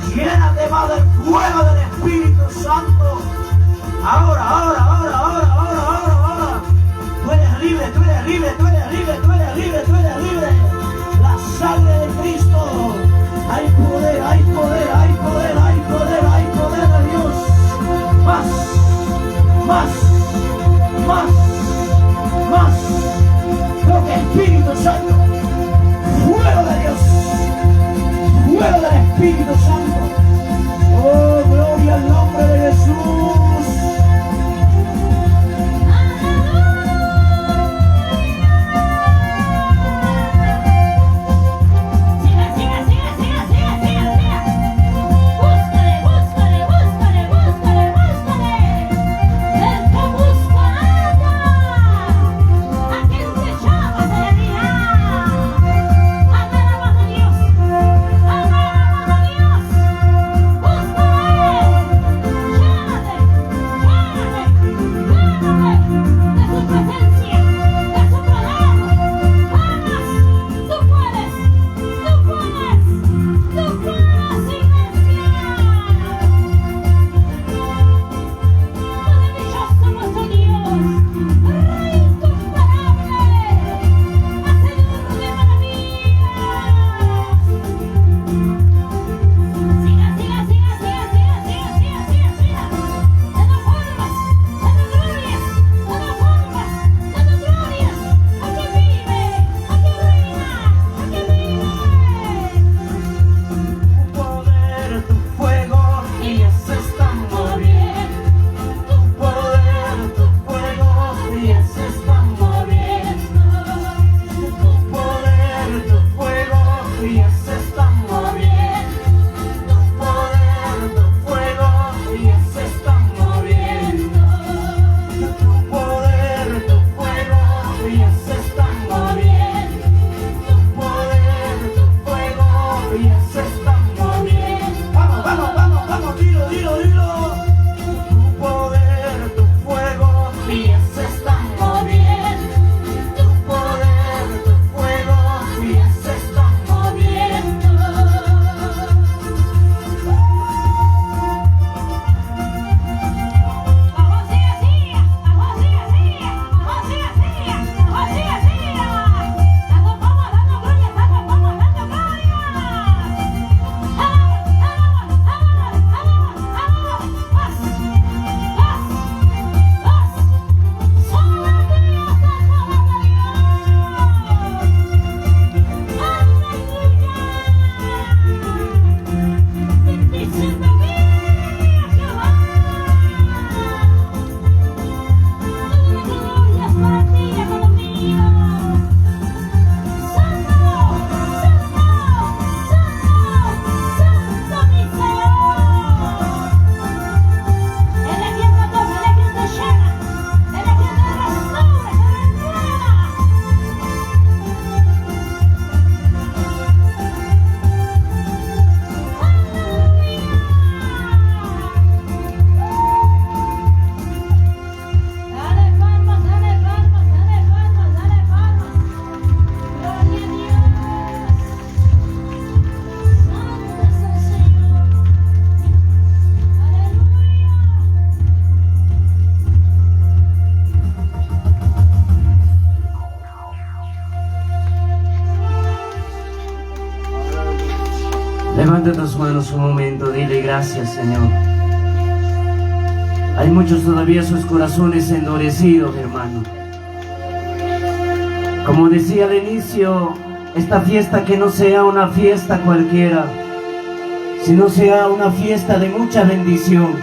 Llénate más del fuego del Espíritu Santo. Ahora, ahora, ahora, ahora, ahora, ahora, ahora. Tú eres libre, tú eres libre, tú eres libre, tú eres libre, tú eres libre. La sangre de Cristo. Hay poder, hay poder, hay poder, hay poder, hay poder de Dios. Más, más, más, más. Toque Espíritu Santo. Fuego de Dios. Fuego del Espíritu Santo. Oh, gloria al nombre de Jesús. Siga, siga, siga, siga, siga, siga, siga. Búscale, búscale, búscale, búscale, búscale. El que busca halla. Aquel que llama se le abrirá. Alabamos a Dios. Alabamos a Dios. Búscale. Llénate, llénate, llénate de su presencia, de su poder. Vamos, tú puedes, tú puedes, tú puedes, iglesia. Maravilloso nuestro Dios, Rey incomparable, hacedor de maravillas. Siga, siga, siga, siga, siga, siga, siga, siga, siga. Dando palmas, dando glorias, dando palmas, dando glorias. A que vive, a que reina, a que vive. Tu poder, tu fuego, Y ya se está moviendo. Tu poder, tu fuego, ya se está moviendo. Tu poder, tu fuego, ya se está Moviendo. Tu poder, tu fuego, ya se está moviendo. Tu poder, tu fuego, ya se está moviendo. Tu poder, tu fuego, ya se está moviendo. Vamos, vamos, vamos, vamos, dilo, dilo, dilo. Tu poder, tu fuego, ya se está Moviendo. Tu poder, tu fuego, ya se está Moviendo. Vamos, siga, siga. Vamos, siga, siga. Vamos, siga, siga. Vamos, siga, siga. Dando palmas, dando glorias, dando palmas, dando glorias. Alaba, alaba, alaba, alaba, alaba. Más, más, más. Solo Dios, el poder de Dios. Aleluya. Bendiciendo mía, Jehová. Toda la gloria es para ti, amado mío. Santo, santo, santo, santo mi Señor. Él es quien te toca, Él es quien te llena, Él es quien te restaura, te renueva. Aleluya. Dale palmas, dale palmas, dale palmas, dale palmas. Gloria a Dios. Santo es el Señor. Aleluya. Levanta tus manos un momento, dile gracias, Señor. Hay muchos todavía sus corazones endurecidos, hermano. Como decía al inicio, esta fiesta que no sea una fiesta cualquiera, sino sea una fiesta de mucha bendición.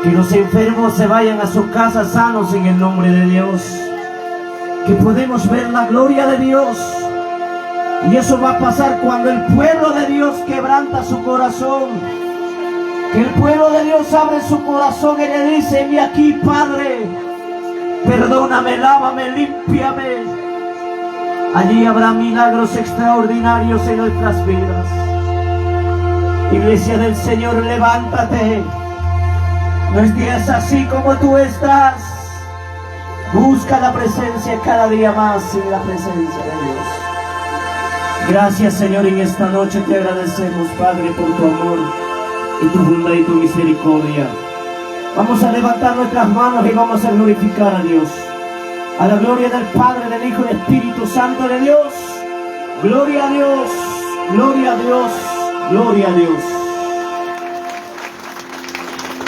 Que los enfermos se vayan a su casa sanos en el nombre de Dios. Que podemos ver la gloria de Dios. Y eso va a pasar cuando el pueblo de Dios quebranta su corazón. Que el pueblo de Dios abre su corazón y le dice, heme aquí, Padre, perdóname, lávame, límpiame. Allí habrá milagros extraordinarios en nuestras vidas. Iglesia del Señor, levántate. No estés así como tú estás. Busca la presencia cada día más en la presencia de Dios. Gracias, Señor, en esta noche te agradecemos, Padre, por tu amor y tu bondad y tu misericordia. Vamos a levantar nuestras manos y vamos a glorificar a Dios. A la gloria del Padre, del Hijo y del Espíritu Santo de Dios. Gloria a Dios, gloria a Dios, gloria a Dios.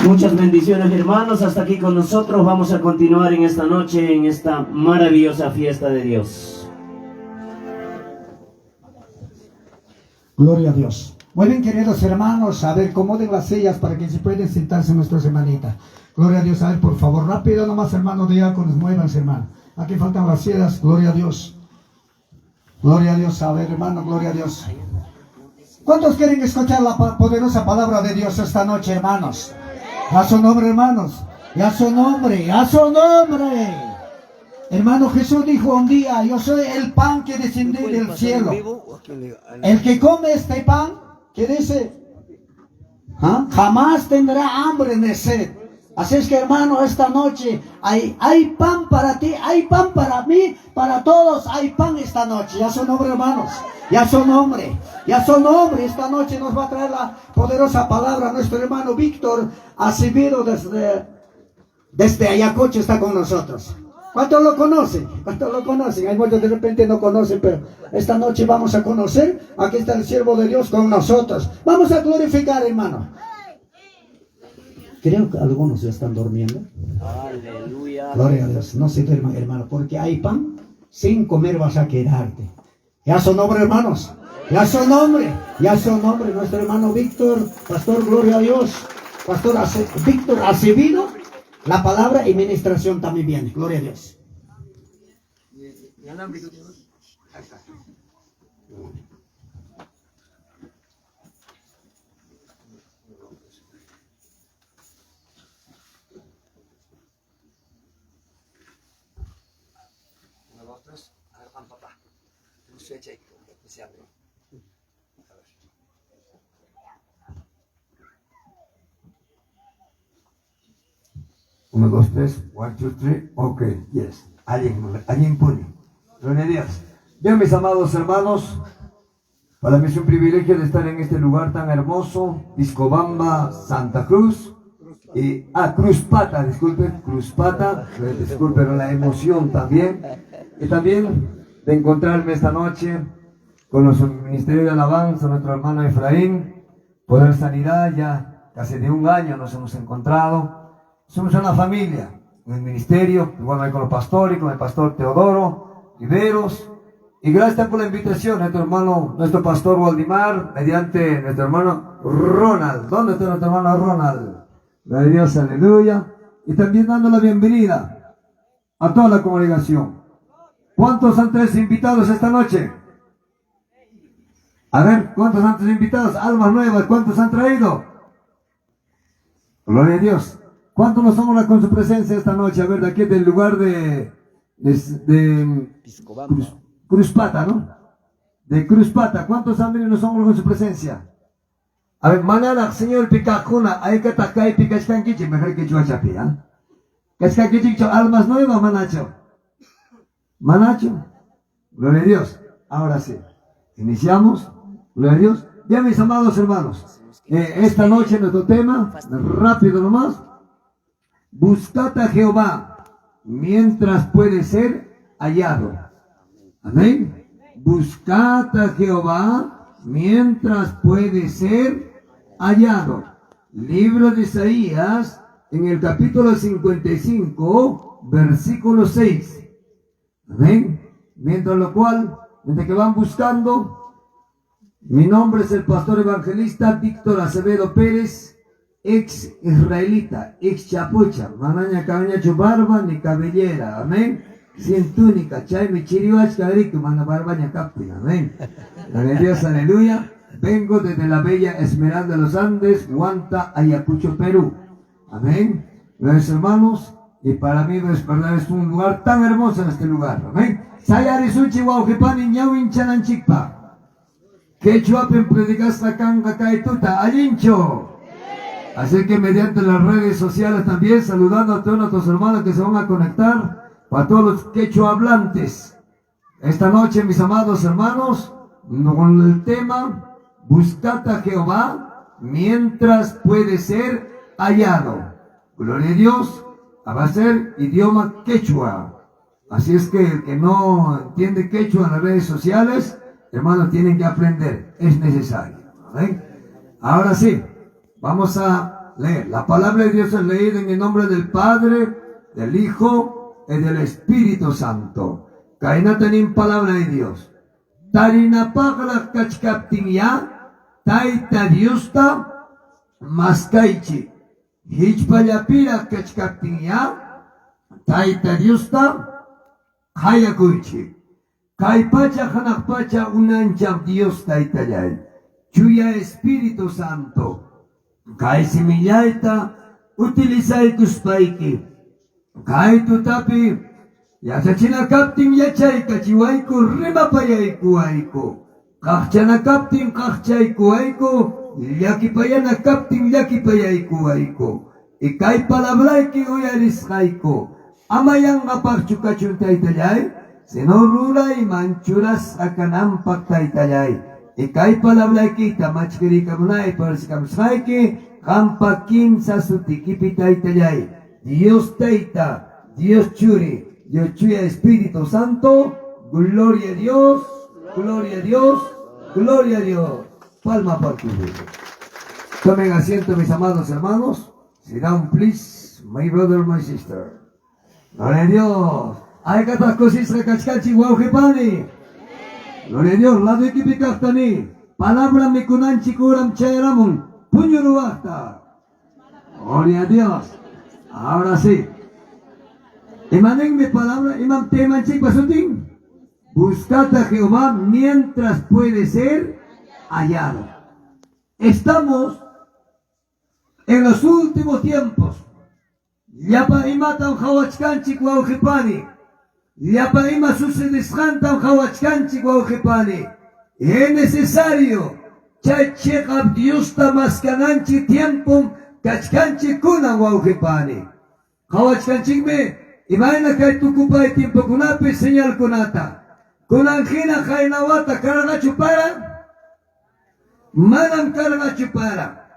Muchas bendiciones, hermanos. Hasta aquí con nosotros. Vamos a continuar en esta noche, en esta maravillosa fiesta de Dios. Gloria a Dios. Muy bien, queridos hermanos, a ver, acomoden las sillas para que se pueden sentarse nuestras hermanitas. Gloria a Dios. A ver, por favor, rápido nomás, hermano diáconos, muévanse, hermano. Aquí faltan las sillas. Gloria a Dios. Gloria a Dios. A ver, hermano, gloria a Dios. ¿Cuántos quieren escuchar la poderosa palabra de Dios esta noche, hermanos? A su nombre, hermanos. Y a su nombre, a su nombre. Hermano, Jesús dijo un día, yo soy el pan que descendió del cielo. El que come este pan, ¿qué dice? ¿Ah? Jamás tendrá hambre ni sed. Así es que, hermano, esta noche hay, hay pan para ti, hay pan para mí, para todos, hay pan esta noche. Ya su nombre, hermanos, ya su nombre, ya su nombre. Esta noche nos va a traer la poderosa palabra nuestro hermano Víctor Acevedo desde Ayacucho está con nosotros. ¿Cuántos lo conocen? ¿Cuántos lo conocen? Hay muchos de repente no conocen, pero esta noche vamos a conocer. Aquí está el siervo de Dios con nosotros. Vamos a glorificar, hermano. Creo que algunos ya están durmiendo. Aleluya. Gloria a Dios. No se duerman, hermano, porque hay pan. Sin comer vas a quedarte. Ya su nombre, hermanos. Ya su nombre. Ya su nombre. Nuestro hermano Víctor, pastor, gloria a Dios. Pastor Víctor Acevedo. La palabra y ministración también viene. Gloria a Dios. Uno, dos, tres. A ver, Juan, papá. Un switch ahí, que se abre. A ver. Uno, dos, tres. 1, 2, 3. Ok, yes. Alguien, alguien pone. Gloria a Dios. Bien, mis amados hermanos, para mí es un privilegio de estar en este lugar tan hermoso, Piscobamba, Santa Cruz. Y, Cruz Pata, disculpen, Cruz Pata, disculpen la emoción también. Y también de encontrarme esta noche con nuestro Ministerio de Alabanza, nuestro hermano Efraín, Poder Sanidad, ya casi de un año nos hemos encontrado. Somos una familia en el ministerio, igual con los pastores, con el pastor Teodoro Riveros. Y gracias por la invitación, nuestro hermano, nuestro pastor Waldimar, mediante nuestro hermano Ronald. ¿Dónde está nuestro hermano Ronald? Gloria a Dios, aleluya. Y también dando la bienvenida a toda la congregación. ¿Cuántos han tres invitados esta noche? A ver, ¿cuántos han tres invitados? Almas nuevas, ¿cuántos han traído? Gloria a Dios. ¿Cuántos nos honra con su presencia esta noche? A ver, de aquí del lugar de Cruzpata, ¿no? De Cruzpata. ¿Cuántos han venido y nos honran con su presencia? A ver, manana, señor Picajuna, hay que atacar y picachcanquichi, mejor que chuachapi, ¿ah? Cachcanquichi, almas nuevas, manacho. Manacho. Gloria a Dios. Ahora sí. Iniciamos. Gloria a Dios. Bien, mis amados hermanos. Esta noche nuestro tema, rápido nomás. Buscad a Jehová mientras puede ser hallado. Amén. Buscad a Jehová mientras puede ser hallado. Libro de Isaías, en el capítulo 55, versículo 6. Amén. Mientras lo cual, mientras que van buscando, mi nombre es el pastor evangelista Víctor Acevedo Pérez, ex israelita, ex chapucha, manaña cabaña barba ni cabellera, amén. Sin túnica, chay mi chiriwach cadrico, mana barbaña capti, amén. Gloria a Dios, aleluya. Vengo desde la bella Esmeralda de los Andes, Huanta, Ayacucho, Perú. Amén. Gracias, hermanos. Y para mí es verdad, es un lugar tan hermoso en este lugar. Amén. Sayari suchi wawqipani ñawin chananchikpa. Quechuapin predicasqa kanqa kay tuta, allincho. Así que mediante las redes sociales también saludando a todos nuestros hermanos que se van a conectar, para todos los quechua hablantes. Esta noche, mis amados hermanos, con el tema Buscad a Jehová mientras puede ser hallado. Gloria a Dios, va a ser idioma quechua. Así es que el que no entiende quechua en las redes sociales, hermanos, tienen que aprender, es necesario. Amén. Ahora sí, vamos a leer. La palabra de Dios es leída en el nombre del Padre, del Hijo y del Espíritu Santo. Khaynata nin palabra de Dios. Tarinapaqraq kachkaptinyá Tayta Diosta maskaychik. Hichpallapiraq kachkaptinyá Tayta Diosta qayakuychik. Kay pacha hanaq pacha unanchaq Dios Taytallay, Chuya Espíritu Santo, kay simillayta utilizaykuspayki, kay tutapi yachachina kaptin yachaykachiwayku rimapayaykuwayku, qaqchana kaptin qaqchaykuwayku, llakipayana kaptin llakipayaykuwayku. Y kay palabrayki uyarisqayku, ama yanqapaqchu kachun Taytallay, sino rurayman churasqa kananpaq Taytallay. Y kay palabraykita machkirikamunay parisikamusqayki, qampa kimsa sutikipi Taytallay, Dios Tayta, Dios Churi, Dios Chuya Espíritu Santo, gloria a Dios, gloria a Dios, gloria a Dios. Palma por tu Tomen asiento, mis amados hermanos. Sit down, please, my brother, my sister. Gloria a Dios. Haykataq kusisqa kachkanchik wawqipani. Gloria a Dios. Laduykipi kaqtani. Palabra mikunanchik uram chayaramun. Puñuruwaqta. Gloria a Dios. Ahora sí. Imaninmi palabra, imam temanchikpa sutin? Buscad a Jehová mientras puede ser hallado. Estamos en los últimos tiempos. Llapa imatam qawachkanchik wawqipani. Llapa ima sucedesqantam qawachkanchik wawqipani. Es necesario chay cheqap Diosta maskananchik tiempom kachkanchik kunan wawqipani. Qawachkanchikmi imayna kay tukupay tiempokunapi señalkunata. Kunan hina qayna wata karqachu para? Manam karqachu para.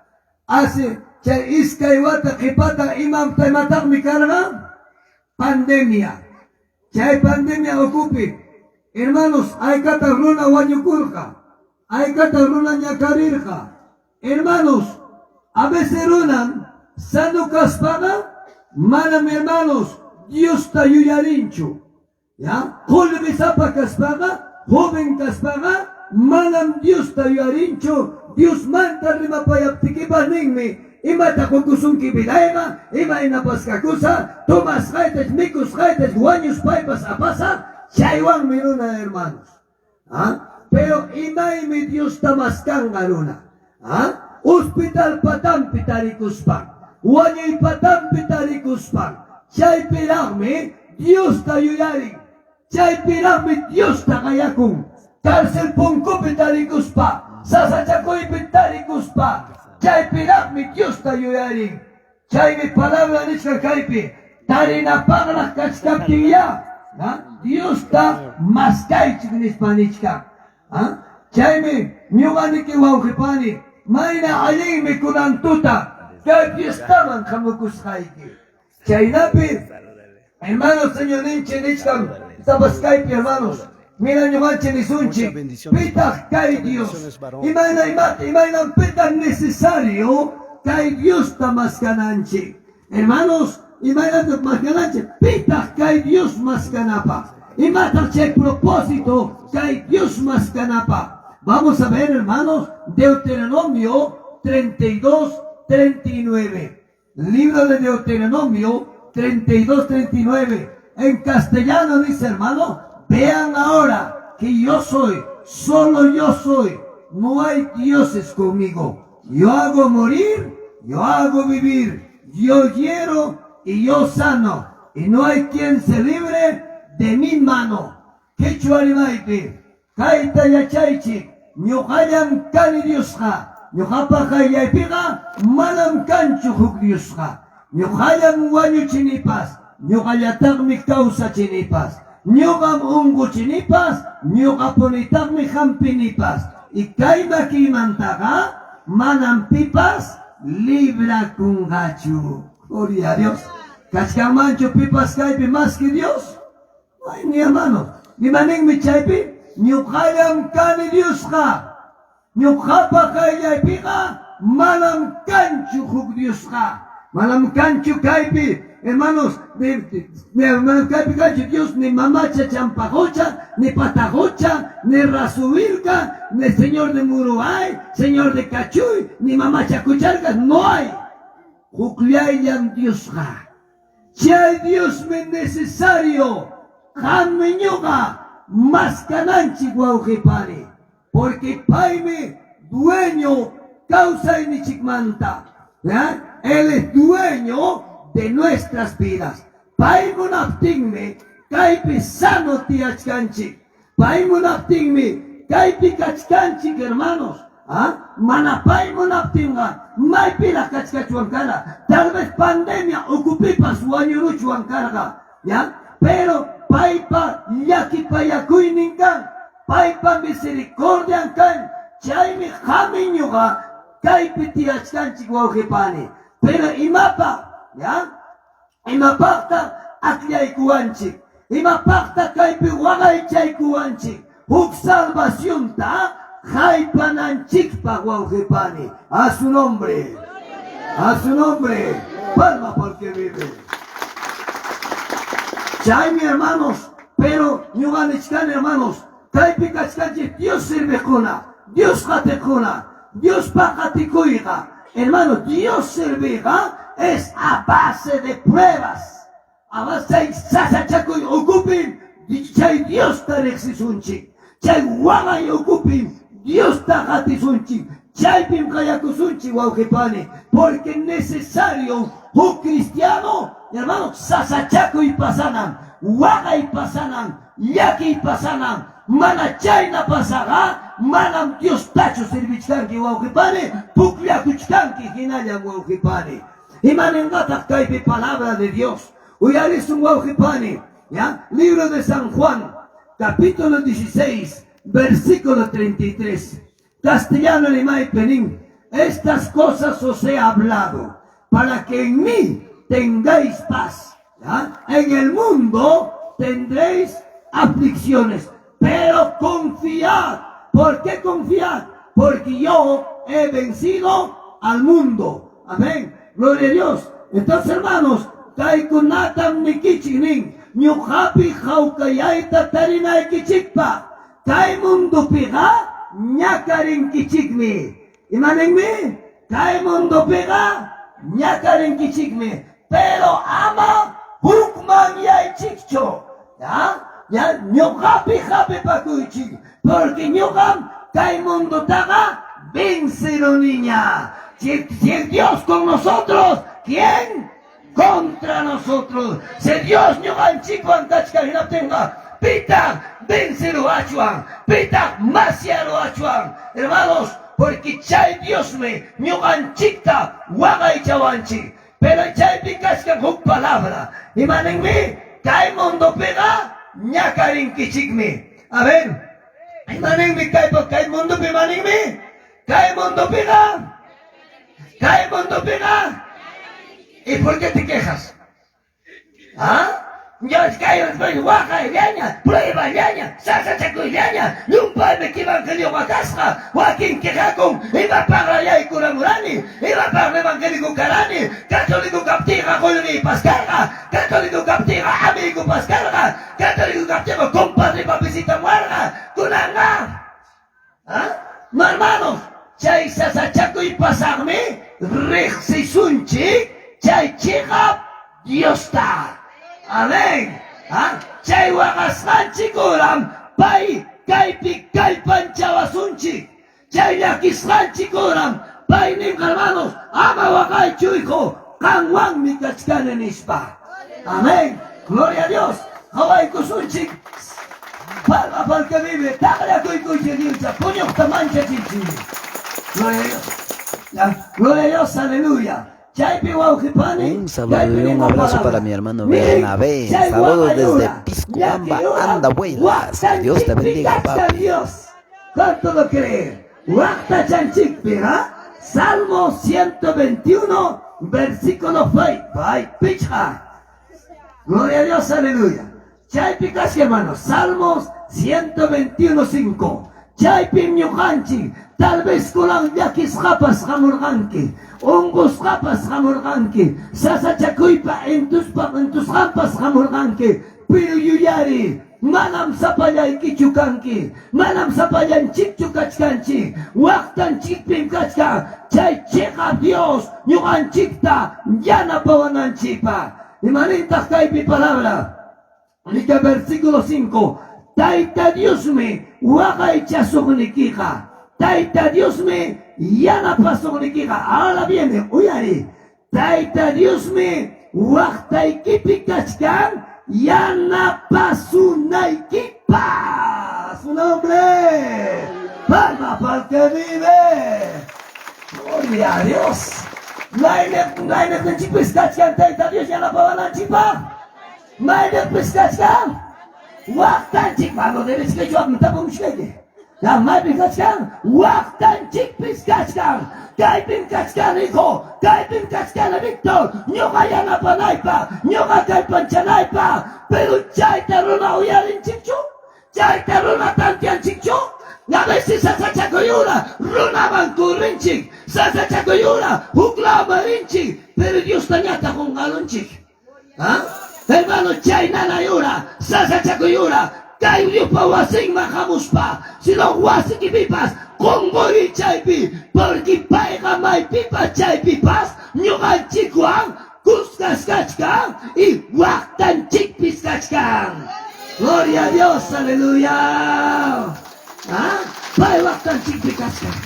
Asi chay iskay wata qipata imam imataqmi karqa? Pandemia. Chay pandemia ukupi, hermanos, haykataq runa wañukurqa, haykataq runa ñakarirqa. Hermanos, a veces runam sano kaspaqa manam, hermanos, Diosta yuyarinchu. Ya, qullqisapa kaspaqa, joven kaspaqa, manam Diosta yuyarinchu. Diosmanta rimapayaptikipas ninmi, imata qukusunki vidayqa, imaynapas kakusa, tomasqaytach, mikusqaytach, wañuspaypas apasa, chaywanmi runa, hermanos. ¿Ah? Pero imaymi Diosta maskanqa runa. ¿Ah? Hospital patampi tarikuspan, wañuy patampi tarikuspan, chaypiraqmi Diosta yuyarin, chaypiraqmi Diosta qayakun, cárcel punkupi tarikuspa, sasachakuypi tarikuspa, chaypiraqmi Diosta yuyarin. Chaymi palabra nichkan kaypi, tarinapaqraq kachkaptinyá, Diosta maskaychik nispa nichkan. Chaymi ñuqaniki wawqipani, mayna allinmi kunan tuta kay fiestaman hamukusqayki. Chaynapi, hermanos, Señorninchik nichkan, tapas kaypi, hermanos, mira ñuqanchik nisunchik, pitaq kay Dios? Imayna imata, imaynam pitaq necesario kay Diosta maskananchik? Hermanos, imaynataq maskananchik? Pitaq kay Dios maskanapaq? Imataq chay propósito kay Dios maskanapaq? Vamos a ver, hermanos, Deuteronomio 32, 39. Libro de Deuteronomio 32, 39. En castellano dice, hermano, vean ahora que yo soy, solo yo soy, no hay dioses conmigo. Yo hago morir, yo hago vivir, yo hiero y yo sano, y no hay quien se libre de mi mano. Quechua rimaypi, kayta yachaychik, ñuqallam kani Diosqa, ñuqapa qayllaypiqa manam kanchu huk Diosqa. Ñuqallam wañuchinipas, ñuqallataqmi kawsachinipas. Ñuqam unquchinipas, ñuqapunitaqmi hampinipas. Y kay makiymantaqa manam pipas librakunqachu. Gloria a Dios. Kachkanmanchu pipas kaypi maski Dios? Ay, mi hermano. Imaninmi chaypi? Ñuqallam kani Diosqa. Ñuqapa qayllaypiqa manam kanchu huk Diosqa. Manam kanchu kaypi, hermanos, manam kaypi kanchu Dios ni mamacha Champaqucha, ni Pataqucha, ni Rasuwilka, ni Señor de Muruay, Señor de Cachuy, ni mamacha Cucharcas, no hay. Hukllayllam Diosqa. Chay Diosmi necesario qammi ñuqa maskananchik wawqipani, porque paymi dueño kawsaynichikmanta. Él es dueño de nuestras vidas. Pay munaptinmi kaypi sano tiyachkanchik. Pay munaptinmi kaypi kachkanchik, hermanos. ¿Ah? Mana pay munaptinqa maypiraq kachkachwan kara. Tal vez pandemia ukupipas wañuruchwan karqa. ¿Ya? Pero paypa llakipayakuynin kan, paypa misericordian kan. Chaymi qami ñuqa kaypi tiyachkanchik, wawqipani. Pero imapa, ¿ya? Imapaqtaq akllaykuwanchik? Imapaqtaq kaypi waqaychaykuwanchik? Huk salvacionta haypananchikpaq, wawqipani. A su nombre. A su nombre. Palma porque vive. Chaymi, hermanos, pero ñuqa nichkani, hermanos, kaypi kachkanchik Dios serviqkuna, Dios qatiqkuna, Diospa qatikuyqa, hermano, Dios serviyqa es a base de pruebas. A base sasachakuy ukupim chay Diosta riqsisunchik. Chay waqay ukupim Diosta qatisunchik. Chaypim qayakusunchik, wawqipani, porque necesario huk cristiano, hermano, sasachakuy pasanan, waqay pasanan, llakiy pasanan. Mana chayna pasaqa manam Diostachu servichkanki, wawqipani, pukllakuchkanki hinallam, wawqipani. Imaninqataq kaypi palabra de Dios? Uyarisun, wawqipani, ¿ya? Libro de San Juan, capítulo 16, versículo 33. Castellano rimaypi nin: "Estas cosas os he hablado para que en mí tengáis paz. ¿Ya? En el mundo tendréis aflicciones, pero confiad". ¿Por qué confiad? Porque yo he vencido al mundo. Amén. Gloria a Dios. Entonces, hermanos, kaykunatam nikichik nin, ñuqapi hawkayayta tarinaykichikpaq. Kay mundopiqa ñakarinkichikmi. Imaninmi? Kay mundopiqa ñakarinkichikmi. Pero ama hukmanyaychikchu. ¿Ya? Ya, ñuqapi hapipakuychik. Porque ñuqam kay mundotaqa venceruniña. Si Dios con nosotros, ¿quién contra nosotros? Si Dios ñuqanchikwan kachkan hinaptinqa, pitaq venceruachwan? Pitaq masyaruachwan? Hermanos, porque chay Diosmi ñuqanchikta waqaychawanchik. Pero chaypi kachkan huk palabra. Imaninmi? Kay mundopiqa ñakarinkichikmi. A ver, imaninmi kay mundopi imaninmi? Kay mundopiqa, kay mundopiqa. ¿Y por qué te quejas? ¿Ah? Ya kay waqayllaña, prueballaña, sasachakuyllaña, llumpaymi evangelioqa kasqa, wakin quejakun, imapaqra yaykuramurani, imapaqra evangélico karani, católico kaptiyqa qullqiypas karqa, católico kaptiyqa amigupas karqa, católico kaptiyqa compadrepa visitamuwarqa, kunanqa. ¿Ah? No, hermanos, chay sasachakuy pasaqmi riqsisunchik chay chiqap Diosta. Amén. ¿Ah? Chay waqasqanchik uram pay kaypi kallpanchawasunchik. Chay llakisqanchik uram pay ninqa, hermanos, ama waqaychu, hijo, qanwanmi kachkani nispa. Amén. Gloria a Dios. Qawaykusunchik. Palma pa'l que vive. Taqllakuykunchik Diosta. Puñuqta manchachinchik. Gloria a Dios. Ya. Gloria a Dios. Aleluya. Chaypi wawqi pani, Un saludo chaypi y un nima abrazo palabra. para mi hermano Miren, Bernabé. chay Saludos desde waqayura, Piscobamba, llakiyura, Andahuaylas. Que Dios te waqtanchikpi bendiga, kachkan papi. Dios. ¿Cuánto lo cree? Waqtachanchikpi, ¿ah? Salmo 121, versículo 5. Ay, picha. Gloria a Dios, aleluya. Chaypi kashka, hermano. Salmos 121, 5. Chaypim ñuqanchik, tal vez kunan llakisqapas hamurqanki, unqusqapas hamurqanki, sasachakuypa entuspa entusqanpas hamurqanki, pero yuyari, manam sapallaykichu kanki, manam sapallanchikchu kachkanchik, waqtanchikpim kachkan, chay chiqap Dios ñuqanchikta yanapawananchikpaq. Imanintaq kaypi palabra? Nika versículo 5. Tayta Diosmi waqaychasuqnikiqa. Tayta Diosmi yanapasuqnikiqa. Ahora viene, uyari. Tayta Diosmi waqtaykipi kachkan yanapasunaykipaq. Su nombre. Palma para el que vive. Gloria a Dios. Mayniqninchikpis kachkan Tayta Dios yanapawananchikpaq. Mayniqpis kachkan waqtanchik, mano derecha tapumushkayki. Ya maypi kachkan waqtanchikpis kachkan. Kaypim kachkan, hijo. Kaypim kachkan, Víctor. Ñuqa yanapanaypaq, ñuqa kallpanchanaypaq. Pero chayta runa uyarinchikchu? Chayta runa tantianchikchu? A veces sasachakuyura runaman kurrinchik, sasachakuyura huklaman rinchik, pero Diosta ñataq qunqarunchik. ¿Ah? Hermano, chay nanayura, sasachakuyura, kay Diospa wasinman hamuspa, sino wasikipipas, qunquri chaypi, porque payqa maypipas chaypipas, ñuqanchikwan kuskas kachkan y waqtanchikpis kachkan. Gloria a Dios, aleluya. ¿Ah? Pay waqtanchikpi kachkan.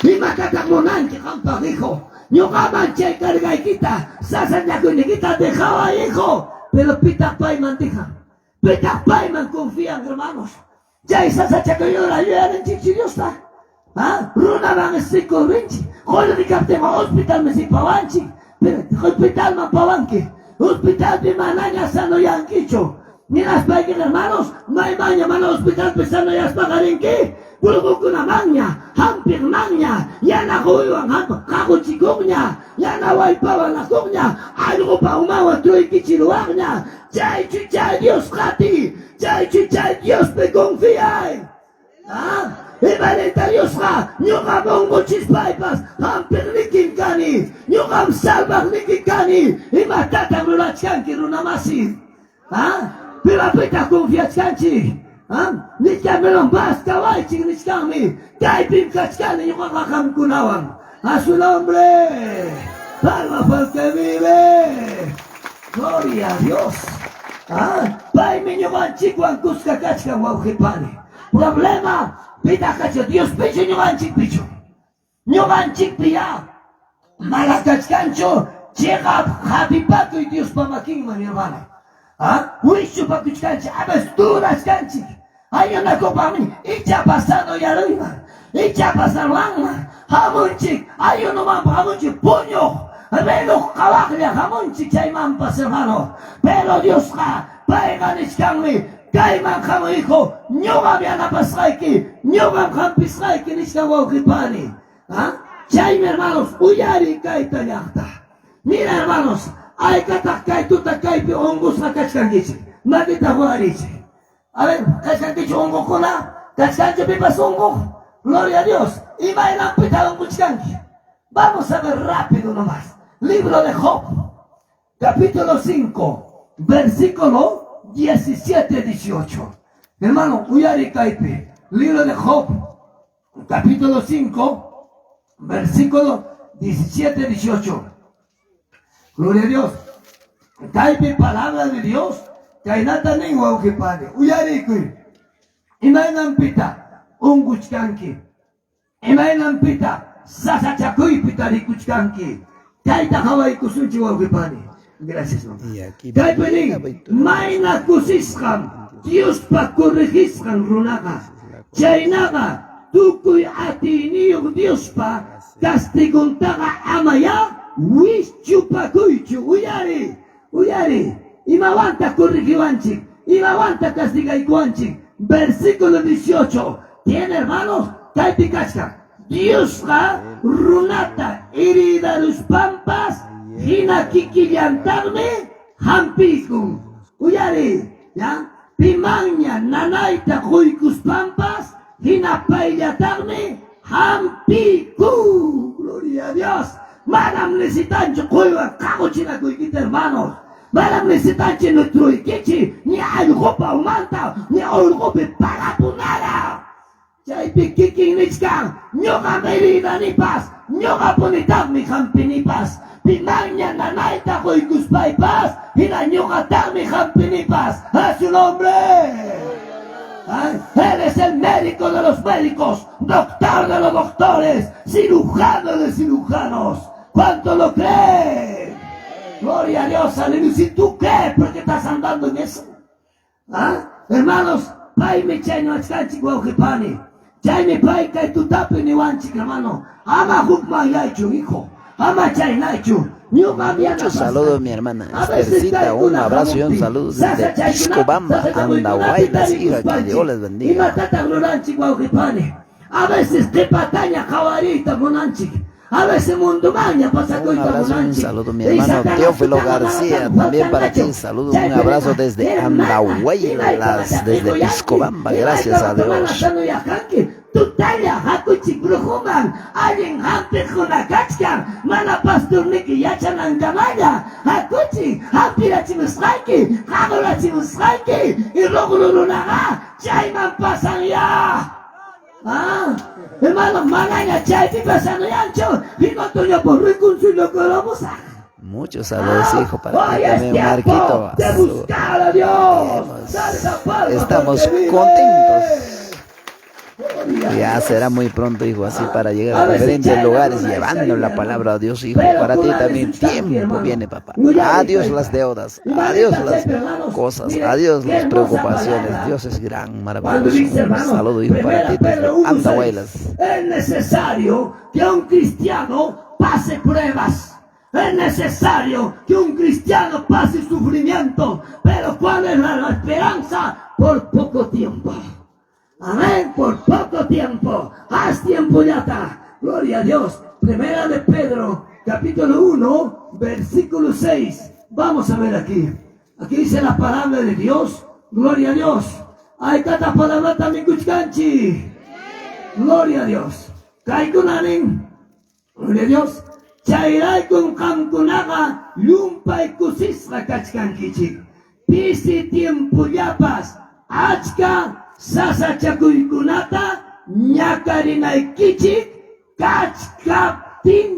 Imatataq munanki qampaq, hijo? Ñuqaman chay cargaykita, sasachakuynikita dejaway, hijo. Pero pitaq payman dejan. Pitaq payman confían, hermanos. Chay sasachakuyura yuyarinchikchu Diosta. ¿Ah? Runaman sikurrinchik. Qullqi kaptinqa hospitalman sipawanchik. Pero hospitalman pawanki. Hospitalpi manaña sanoyankichu. Ninaspayki, hermanos, maymanña mana hospitalpi sanoyaspaqa rinki. Pulqukunamanña, hampiqmanña, yana quywan qaquchikuqña, yana wallpawan akuqña, allqupa umanwan truykichiruwaqña. Chaychu chay Dios qati, chaychu chay Diospi confiay. ¿Ah? Imanita Diosqa ñuqam unquchispaypas hampiqnikim kani, ñuqam salvaqniki kani. Imatataq rurachkanki runamasi? ¿Ah? Pimapitaq confiachkanchik? ¿Ah? Nichkanmi mas kawaychik nichkanmi. Kaypim kachkani ñuqaqa qamkunawan. A su nombre. Palma para el que vive. Gloria a Dios. ¿Ah? Paymi ñuqanchikwan kuska kachkan wawqi pani. Problema pitaq kachkan Dios pichu ñuqanchik pichu. Ñuqanchikpi ya mana kachkanchu chiqap hapipakuy Diospa makinman, hermano. ¿Ah? Wischupakuchkanchik, a veces durachkanchik. Ayunakupaqmi ichapas sanoyaruyman, ichapas salwanman. Hamunchik, ayunumanpas hamunchik puñuq, reloj qawaqlla hamunchik chaymanpas, hermano. Pero Diosqa payqa nichkanmi kayman hamuy hijo, ñuqam yanapasqayki, ñuqam hampisqayki nichkan wawqi pani. ¿Ah? Chaymi hermanos, uyari kayta llaqta. Mira hermanos, aykataq kay tuta kaypi unqusqa kachkankichik. Makita huarichik. A ver, kachkankichu unquqkuna? Kachkanchu pipas unquq? Gloria a Dios. Imaynanpita unquchkanki? Vamos a ver rápido nomás. Libro de Job, capítulo 5, versículo 17, 18. Hermano, uyari kaypi. Libro de Job, capítulo 5, versículo 17, 18. Gloria a Dios. Kaypi palabra de Dios. Kaynata nin wawqi pani. Uyarikuy. Imaynanpita unquchkanki. Imaynanpita sasachakuypi tarikuchkanki. Kayta qhawaykusunchik wawqi pani. Gracias, mamá. Y aquí Kaypi nin, mayna kusisqam Diospa corregisqan runaqa. Chaynaqa tukuy atiyniyuq Diospa castiguntaqa amayá wischupakuychu. Uyariy, uyariy, imawantaq corrigiwanchik, imawantaq castigaykuwanchik. Versículo 18, tiene hermanos, kaypi kachkan. Diosqa runata heridaruspanpas hina kikillantaqmi hampiykun. Uyariy, ya, pimanña nanayta quykuspanpas hina payllataqmi hampiykun. Gloria a Dios. Manam necesitanchu quywan qaquchinakuykita, hermanos. Manam necesitanchu nutruykichik ni allqupa umanta ni urqupi parapunara. Chaypi kikin nichkan, ñuqam heridanipas, ñuqapunitaqmi hampinipas, pimanña nanayta quykuspaypas, hina ñuqataqmi hampinipas. ¡A su nombre! ¿Ah? Él es el médico de los médicos, doctor de los doctores, cirujano de cirujanos. ¿Cuánto lo cree? Gloria a Dios, aleluya. Si tú crees, ¿por qué estás andando en eso? ¿Ah? Hermanos, paymi chaynawachkanchik wawqi pani. Chaymi pay kay tutapi niwanchik, hermano, ama hukmanyaychu, hijo. Ama chaynaychu. Ñuqam Muchos saludos, mi yanapasqayki. hermana A veces Esthercita. Un chaykuna abrazo y un hamuptin, saludo desde sasachaykunapi, Piscobamba, sasachakuykunapi Andahuaylas, hija. Que Dios tarikuspanchik, les bendiga. imatataq ruranchik, wawqi pani? A veces qipataña qhawariyta munanchik. A veces mundumanña Un pasakuyta abrazo y un munanchik. saludo, mi Y hermano Satanás Teófilo tutaqa García. manataq También para ti, faltanqachu. saludo, un Chaypi abrazo nirqa, desde hermana, Andahuaylas, imaykamataq desde qiquyanki, Piscobamba. Gracias a imaykamataq mana Dios. sanoyaqanki, tutalla hakuchik brujuman, allin hampiqkuna kachkan, mana pastorniki yachanankamalla, hakuchik hampirachimusqayki, qaqurachimusqayki, y ruqru runaqa chayman pasan ya. Ah, hermano, manaña chaypipas sanoyanchu, hinotoñapas reconciliamusaq. Muchos saludos, Ah, hijo, para ti hoy es también, tiempo Marquito. de buscar a Dios. Dale esa palma Estamos porque vive. contentos. Gloria a Ya Dios. será muy pronto, hijo, así para llegar A a veces diferentes chayna lugares runa llevando está la ahí, palabra a Dios, hijo. Pero Para ti kuna también necesitanki, tiempo hermano. viene, papá. Uyari, Adiós tayta. las deudas, Imanita adiós las chaypi, hermanos. cosas, Miren, adiós qué las hermosa preocupaciones. palabra. Dios es gran, Cuando maravilloso. dice, Un hermano, saludo, hijo, para primera ti desde Pedro 1:6, Andahuaylas. es necesario que un cristiano pase pruebas. Es necesario que un cristiano pase sufrimiento. Pero ¿cuál es la esperanza? Por poco tiempo. Amén, por poco tiempo. Haz tiempo ya está. Gloria a Dios. Primera de Pedro, capítulo 1, versículo 6. Vamos a ver aquí. Aquí dice la palabra de Dios. Gloria a Dios. Hay cada palabra también kuchkanchi. Gloria a Dios. Kaykunanin. Gloria a Dios. Chayraykun qamkunaqa llumpay kusisqa kachkankichik. Pisi tiempollapas achka sasachakuykunata ñakarinaykichik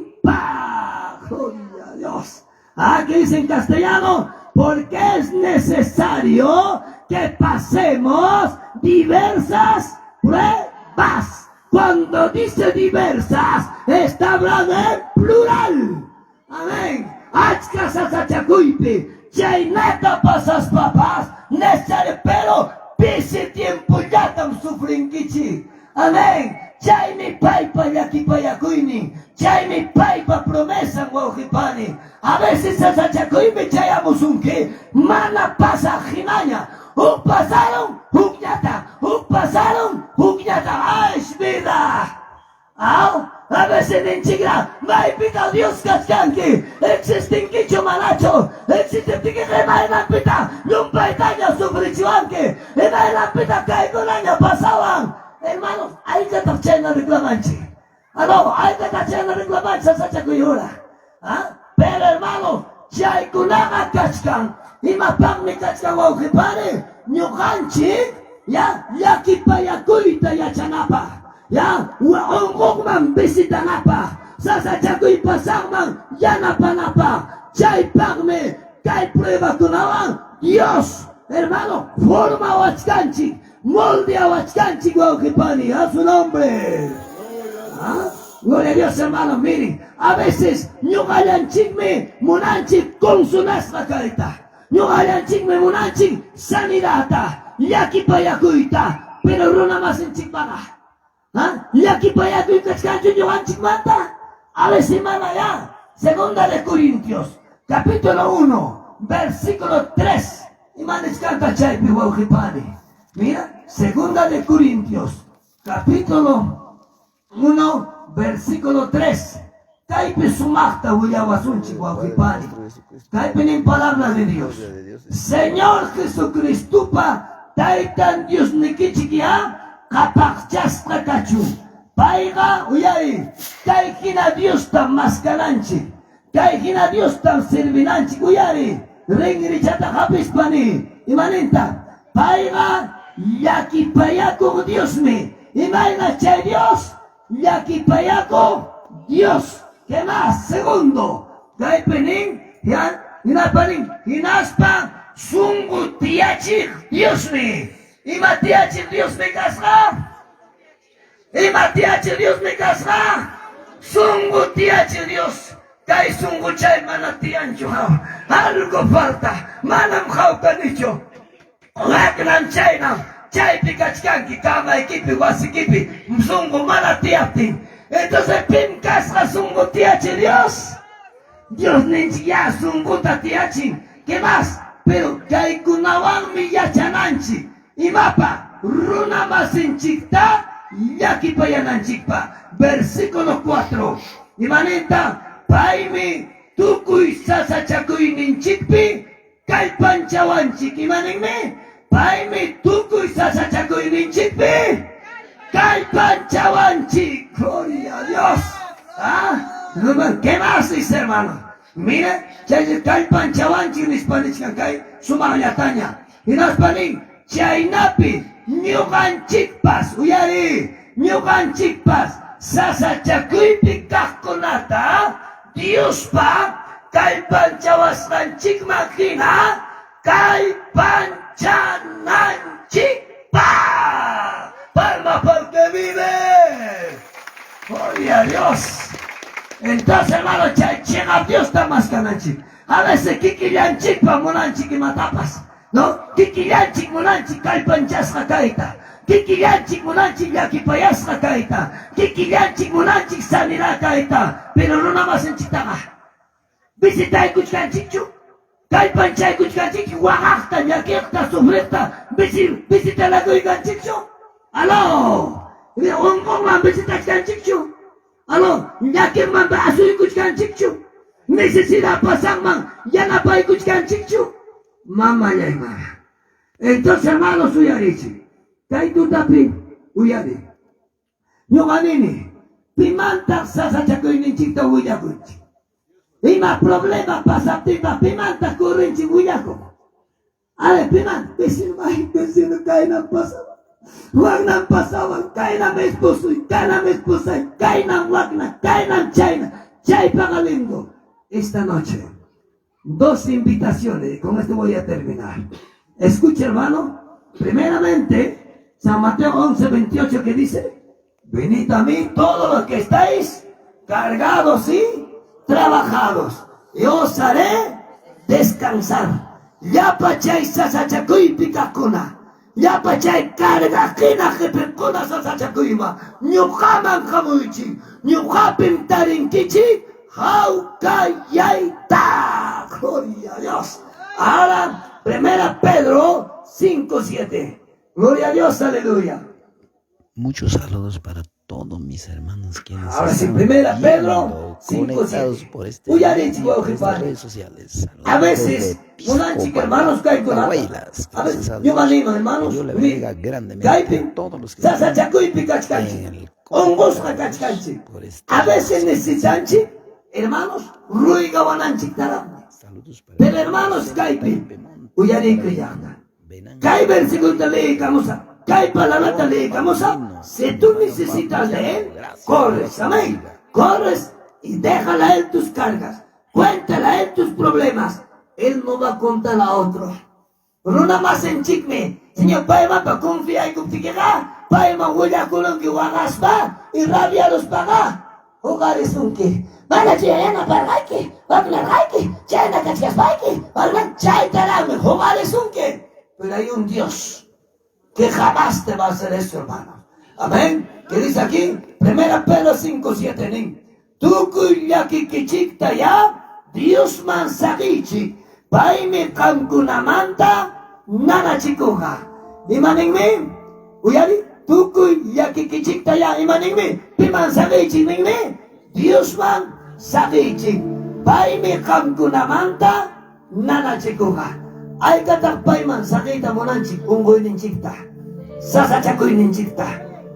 kachkaptinpaq. Gloria a Dios. Ah, que dice en castellano, porque es necesario que pasemos diversas pruebas. Cuando dice diversas, está hablando en plural. Amén. Achka sasachakuypi, chaynata pasaspapas, necesario, pero pisi tiempollatam sufrinkichik. Amén. Chaymi paypa llakipayakuynin, chaymi paypa promesan wawqipani. A veces sasachakuymi chayamusunki, mana pasaq hinaña. Huk pasaron, hukñata, huk pasaron, hukñata. ¡Ay, vida! Ah, a veces ninchikra, maypita Dios kachkanki, existinkichu manachu, existiptiki imaynanpita, llumpaytaña sufrichiwanki, imaynanpita kaykunaña pasawan. Hermanos, aykataq chayna reclamanchik. Ah, no, aykataq chayna reclamanchik sasachakuyura. Ah, pero hermano, chaykunaqa kachkan, imapaqmi kachkan wawqipani, ñuqanchik, ya, llakipayakuyta yachanapaq. Ya, unquqman visitanapaq, sasachakuy pasaqman yanapanapaq. Chaypaqmi kay pruebakunawan Dios, hermano, formawachkanchik, moldeawachkanchik wawqipani, a su nombre. ¿Ah? Gloria a Dios, hermano, miren, a veces ñuqallanchikmi munanchik consunasqa kayta. Ñuqallanchikmi munanchik sanidadta, llakipayakuyta, pero runa masinchikpaqa. ¿Ah? Llakipayakuy kachkanchu ñuqanchikmanta? A veces mana ya. Segunda de Corintios, capítulo 1, versículo 3. Ima nichkanta chaypi wawqipani. Mira, Segunda de Corintios, capítulo 1, versículo 3. Kaypi sumaqta willawasunchik Padre wawqipani. nuestro Jesucristo. Kaypi nin palabra de Dios. Gloria de Dios. Señor Jesucristopa taytan Diosnikichik ya qapaqchasqa kachun. Payqa uyari, kay hina Diosta maskananchik. Kay hina Diostam servinanchik uyari. Rinrichata hapispani. Imaninta? Payqa llakipayakuq Diosmi. Imayna chay Dios? Llakipayakuq Dios. ¿Qué más? Segundo, kaypi nin, ya, hinaspa nin, hinaspa sunqu tiyachiq Diosmi. Ima tiyachiq Diosmi kasqa? Ima tiyachiq Diosmi kasqa? Sunqu tiyachiq Dios. Kay sunquchay mana tiyanchu. Algo falta. Manam hawkanichu. Waknam chaynam. Chaypi kachkanki kamaykipi wasikipi sunqu mana tiyaptin. Entonces pim kasqa sunqu tiyachi Dios? Diosninchik ya sunquta tiyachin. ¿Qué más? Pero kaykunawanmi yachananchik. Imapa runa masinchikta llakipayananchikpa. Versículo 4. Imaninta paymi tukuy sasachakuyninchikpi kallpanchawanchik. Imaninmi? Paymi tukuy sasachakuyninchikpi kallpanchawanchik. Gloria a Dios. ¿Ah? ¿Qué más dice, hermano? Mire, chay kallpanchawanchik nispa nichkan kay sumaqllataña. Hinaspa nin, chaynapi ñuqanchikpas, uyari, ñuqanchikpas sasachakuypi kaqkunata Diospa kallpanchawasqanchikman hina kallpanchananchikpaq. Palma porque vive. Gloria a Dios. Entonces, hermano, chay chiqap Diosta maskananchik. A veces kikillanchikpa munanchik imatapas. ¿No? Kikillanchik munanchik kallpanchasqa kayta. Kikillanchik munanchik llakipayasqa kayta. Kikillanchik munanchik sanidad kayta. Pero runa masinchiktaqa. Visitaykuchkanchikchu. Kallpanchaykuchkanchikchu waqaqta, llakiqta, sufriqta, visitalakuykanchikchu. Aló. Unquqman visitachkanchikchu. Aló, llakiqman asuykuchkanchikchu. Necesidad pasanman yanapaykuchkanchikchu. Mamallay mama. Entonces, hermanos, uyarichik. Kay tutapi uyari. Ñuqa nini, pimantaq sasachakuyninchikta willakunchik. Ima problema pasaptinqa pimantaq corrinchik willakuq. A ver, piman, vecino, ay, vecino, kaynam pasawan. Waknam pasawan, kaynam esposoy, kaynam esposay, kaynam wakna, kaynam chayna, chaypaqa lindo. Esta noche, dos invitaciones, con esto voy a terminar. Escucha, hermano, primeramente, San Mateo 11, 28, que dice, venid a mí todos los que estáis cargados y trabajados, y os haré descansar. Llapa chay sasachakuypi kaqkuna, llapa chay carga hina qipikuna sasachakuyma, ñuqaman hamuychik, ñuqapim tarinkichik hawkayayta. Gloria a Dios. Ahora, primera Pedro 5, 7. Gloria a Dios, aleluya. Muchos saludos para todos mis hermanos quienes Ahora sí, están primera Pedro viendo, 5, conectados 7. por este Uyarichik, medio, por estas wawqipani. redes sociales. A Saludos veces, desde Pisco, munanchik, hermanos, kaykunata. Coahuilas. A veces, Gracias a yo Dios. me animo, Que hermanos. Dios le Mi- bendiga grandemente Kaypi, a todos los que están sasachakuypi kachkanchik, en el unqusqa coronavirus kachkanchik. por A esta veces necesitanchik, hermanos, ruygawananchiktaraqmi. Saludos para Pero hermanos, José kaypi, Pepe Montes, uyarikuyaqta. Venancio Kay versículo leekamusa, kay palabrata Juan leekamusa, Paulino, si tú hermano necesitas de él, Gracias, corres, Dios te amén. bendiga. Corres y déjala a él tus cargas, cuéntale a él tus problemas. Él no va a contar a otro. Runa masinchikmi, señor paymanpa confiaykuptikiqa, payman willakunanki waqaspa y rabiaruspaqa, huqarisunki. Mana chayanaparqayki, waknarqayki, chayna kachkaspayki, warman chaytaraqmi huqarisunki. Pero hay un Dios que jamás te va a hacer eso, hermano. Amén. ¿Qué dice aquí? Primera Pedro 5, 7, nin. Tukuy llakikichiktayá Diosman saqiychik, paymi qamkunamanta nanachikunqa. Ima ninmi? Uyari, tukuy llakikichiktayá ima ninmi? Piman saqiychik ninmi? Diosman saqiychik, paymi qamkunamanta nanachikunqa. Haykataq payman saqiyta munanchik unquyninchikta, sasachakuyninchikta,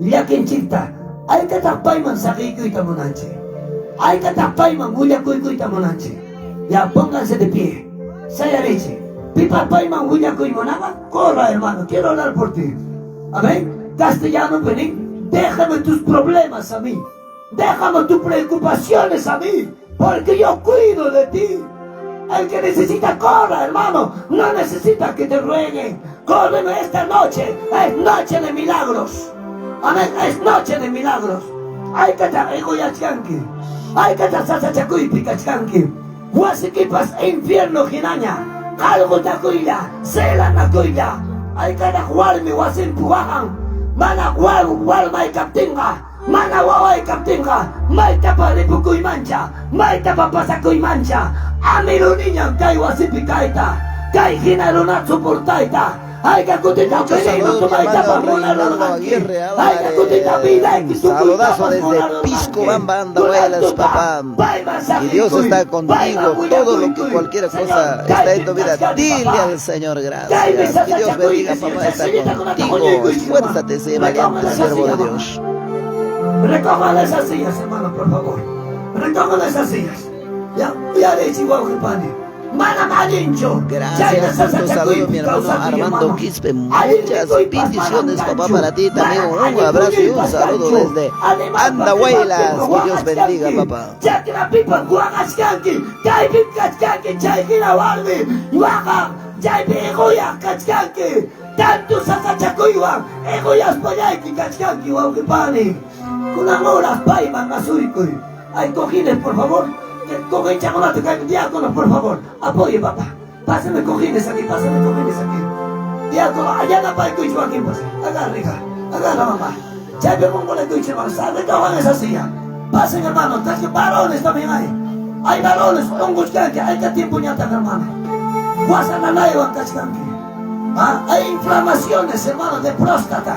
llakinchikta? Haykataq payman saqiykuyta munanchik? Haykataq payman willakuykuyta munanchik? Ya, pónganse de pie. Sayarichik. Pipa payman willakuy munaqa? Corra, hermano, quiero orar por ti. Amén. Castellano nin, déjame tus problemas a mí. Déjame tus preocupaciones a mí, porque yo cuido de ti. El que necesita, corra, hermano. No necesita que te rueguen. Córreme esta noche. Es noche de milagros. Amén. Es noche de milagros. Haykataq iquyachkanki. Haykataq sasachakuypi kachkanki. Wasikipas infierno hinaña. Qarqutakuylla, celanakuylla. Haykataq warmi wasinpi waqan. Mana warmay kaptinqa. Mana waway kaptinqa, maytapa ripukuymancha, maytapa pasakuymancha, amiruniñam kay wasipi kayta, kay hina runata soportayta, hayka kutita Muchos peligro saludos, mi hermano tumaytapas Reinaldo munarurqanki, Aguirre hayka kutita Álvarez. vidayki Saludazo tukuytapas desde Pisco munarurqanki. Bamba, Kunan Andahuaylas, tuta papá. payman Y Dios saqiykuy, está payman contigo. Todo lo que willakuykuy. cualquier Señor, cosa está en kaypim tu vida, kachkani, dile papá. al Señor Kaymi gracias. Que Dios bendiga, sasachakuyni, papá, Señor. está Sillitakunata contigo. huñuykuychik, hermano. Esfuérzate, sé Recojan valiente, esa siervo silla, de mamá. Dios. Recojan esas sillas, hermano, por favor. Recojan esas sillas. Ya, uyarichik, wawqipani. Manam allinchu. Chayna Gracias por tu saludo, mi sasachakuypi hermano kawsakuy, Armando hermano. Quispe. Allin Muchas mikuypas manam bendiciones, papá, kanchu. para ti también. Manam Un allin abrazo y un puñuypas saludo kanchu. desde Animalpa Andahuaylas. qhipanpipas Que Dios bendiga, waqachkanki. papá. Chakrapipas waqachkanki. Kaypim kachkanki chay hina warmi. Waqaq chaypi iquyaq kachkanki. Tanto sasachakuywan iquyaspallayki kachkanki, wawqipani. Kunan horas payman asuykuy. Hay cojines, por favor. Cojinchakunata kay diáconos, por favor. Apoye, papá. Pásame cojines aquí, pásame cojines aquí. Diácono, allá napaykuychu wakinpas. Agarra, hija. Agarra, mamá. Chaypi qunqurikuychu, hermano. Recojan esa silla. Pasen, hermano. Traje varones también hay. Hay varones, unquchkanki. Hayka tiempo ñataq, hermano. Wasa nanaywan kachkanki. Ah, Hay inflamaciones, hermano, de próstata.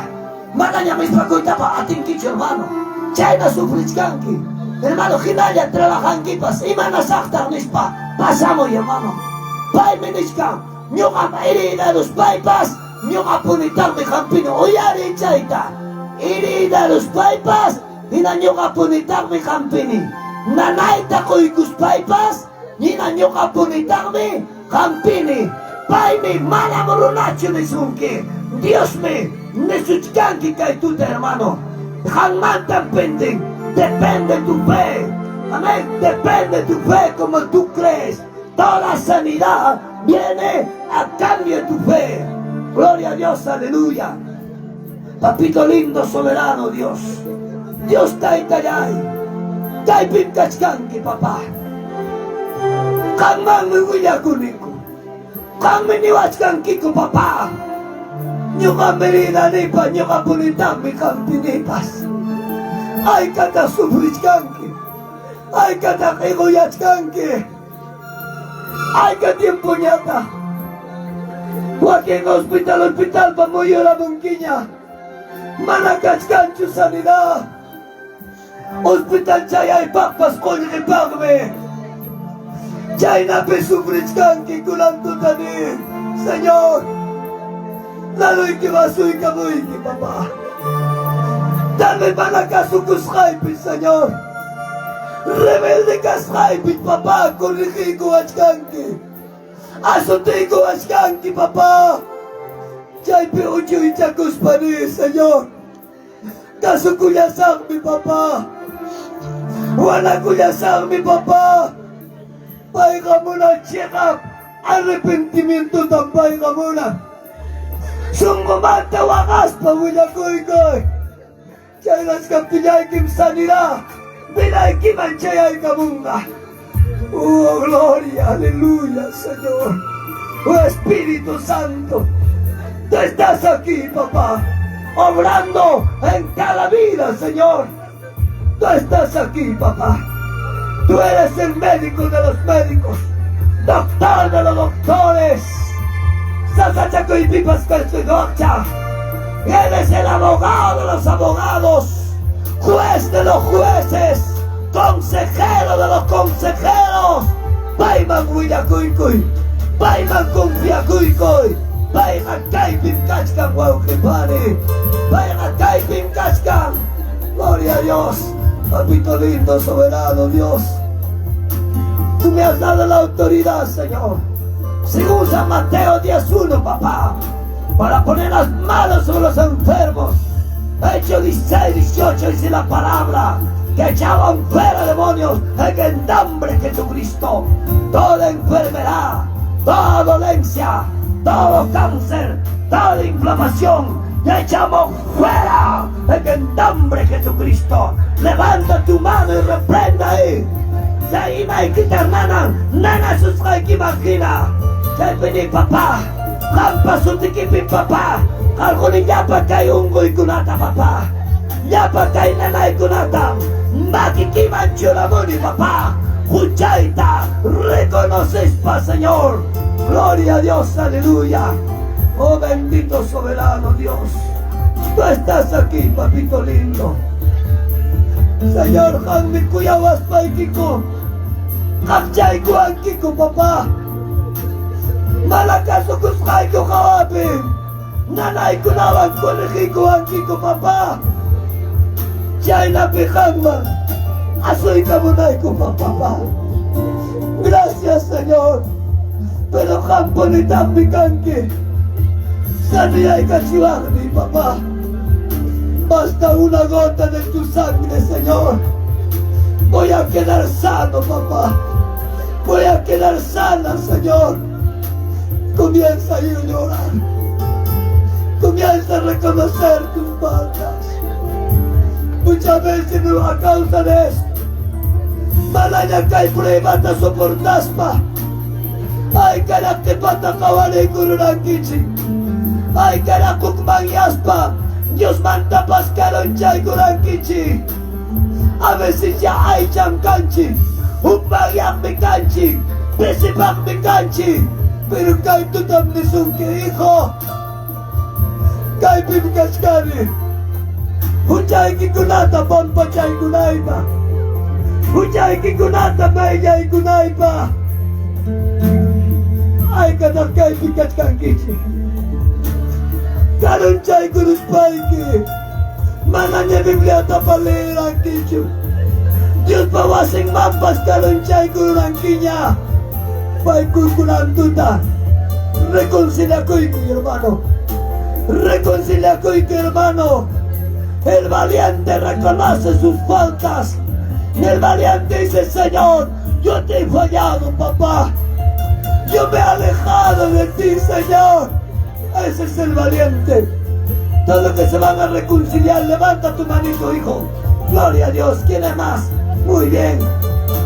Manaña mispakuytapa atinkichu, hermano. Chayna sufrichkanki. Hermano, hinalla trabajankipas. Imanasaqtaq nispa. Pasamuy, hermano. Paymi nichkan. Ñuqam heridaruspaypas. Ñuqapunitaqmi hampini. Uyariy chayta. Heridaruspaypas. Hina ñuqapunitaqmi hampini. Nanayta quykuspaypas. Hina ñuqapunitaqmi hampini. Paymi manam runachu nisunki. Diosmi nisuchkanki kay tuta, hermano. Qanmantam penden. Depende tu fe. Amén. Depende tu fe como tú crees. Toda sanidad viene a cambio de tu fe. Gloria a Dios, aleluya. Papito lindo, soberano Dios. Dios taytallay. Kaypim kachkanki, papá. Qanmanmi willakuniku. Qanmi niwachkankiku, papá. Ñuqam heridanipa, ñuqapunitaqmi hampinipas. Haykataq sufrichkanki. Haykataq iquyachkanki. Hayka tiempoñataq. Wakin hospital hospitalpa muyuramunkiña. Mana kachkanchu sanidad. Hospital chayaypaqpas qullqipaqmi. Chaynapi sufrichkanki kunan tutani. Señor, laduyki asuykamuyki, papá. Tal vez mana kasukusqaypi, Señor. Rebelde kasqaypi, papá, corrigiykuwachkanki. Azotaykuwachkanki, papá. Chaypi uchuychakuspani, Señor. Kasukullasaqmi, papá. Wanakullasaqmi, papá. Payqa munan chiqap arrepentimientotam payqa munan. Sunqumanta waqaspa willakuykuy. Chayrachkaptillaykim sanidad vidaykiman chayaykamunqa. Oh, gloria, aleluya, Señor. Oh, Espíritu Santo, tú estás aquí, papá, obrando en cada vida, Señor. Tú estás aquí, papá. Tú eres el médico de los médicos, doctor de los doctores. Sasachakuypipas kallpaykuwaqcha. Eres el abogado de los abogados, juez de los jueces, consejero de los consejeros. Payman willakuykuy, payman confiakuykuy. Payqa kaypim kachkan, wawqi pani. Payqa kaypim kachkan. Gloria a Dios. Papito lindo, soberano Dios. Tú me has dado la autoridad, Señor. Según San Mateo 10.1, papá. Para poner las manos sobre los enfermos. Hechos 16, 18 dice la palabra que echaban fuera demonios en el nombre de Jesucristo. Toda enfermedad, toda dolencia, todo cáncer, toda inflamación, te echamos fuera en el nombre de Jesucristo. Levanta tu mano y reprenda ahí. Chay imaykita hermana, nanasusqaykiman hina. Chaypi papá, qampa sutikipi papá, qarquni llapa kay unquykunata papá. Llapa kay nanaykunata, makikiman churamuni papá. Huchayta reconocespa, Señor. Gloria a Dios, aleluya. Oh bendito soberano Dios. Tú estás aquí, papito lindo. Señor, qammi kuyawaspaykiku. Qaqchaykuwankiku, papá. Mana kasukusqayku hawapi. Nanaykunawan corregiykuwankiku, papá. Chaynapi qamman asuykamunayku, papá. Gracias, Señor. Pero qampunitaqmi kanki. Saniyaykachiwaqmi, papá. Basta una gota de tu sangre, Señor. Voy a quedar sano, papá. Voy a quedar sana, Señor. Comienza a ir a llorar. Comienza a reconocer tus faltas. Muchas veces no a causa de esto. Manaña kay pruebata soportaspa. Ay, pata qawariykururankichik. Ay, hukmanyaspa. Diosmantapas karunchaykurankichik. A veces ya aycham kanchik. Hukmanyaqmi kanchik. Pisipaqmi kanchik. Pero kay tutam nisunki, hijo. Kaypim kachkani. Huchaykikunata pampachaykunaypaq. Huchaykikunata mayllaykunaypaq. Haykataq kaypi kachkankichik. Karunchaykuruspayki. Manaña Bibliata leerankichu. Diospa wasinmanpas karunchaykururankiña. Paykuykunan tuta. Reconciliakuyku, hermano. Reconciliakuyku, hermano. El valiente reconoce sus faltas. El valiente dice, Señor, yo te he fallado, papá. Yo me he alejado de ti, Señor. Ese es el valiente. Todos los que se van a reconciliar, levanta tu manito, hijo. Gloria a Dios. ¿Quién es más? Muy bien.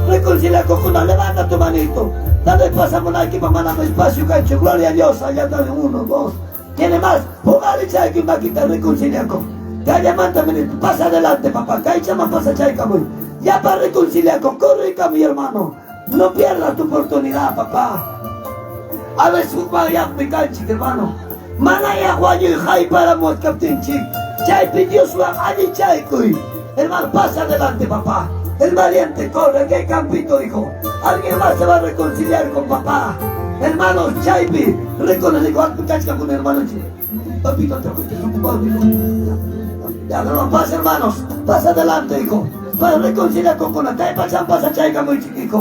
Reconcilia con una, levanta tu manito. Dale pasamos aquí, mamá, dame espacio, cancho. Gloria a Dios. Allá están uno, dos. ¿Quién es más? Jugar y chay, maquita, reconcilia con. Calla, mándame, pasa adelante, papá. Calla, pasa, chay, camuy. Ya para reconciliar con, corre, mi hermano. No pierdas tu oportunidad, papá. A veces, mi canchi, hermano. Manaya wañuy hayparamuchkaptinchik. Chaypi Dioswan allichaykuy. Hermano, pasa adelante, papá. El valiente corre, que hay campito, hijo. Alguien más se va a reconciliar con papá. Hermanos, chaypi, reconoce cuánto cachka con hermano. Papito, te ocupado, hijo. Ya, no, pasa, hermanos. Pasa adelante, hijo. Para reconciliar con con pasa, pasa, chayka, muy chiquico.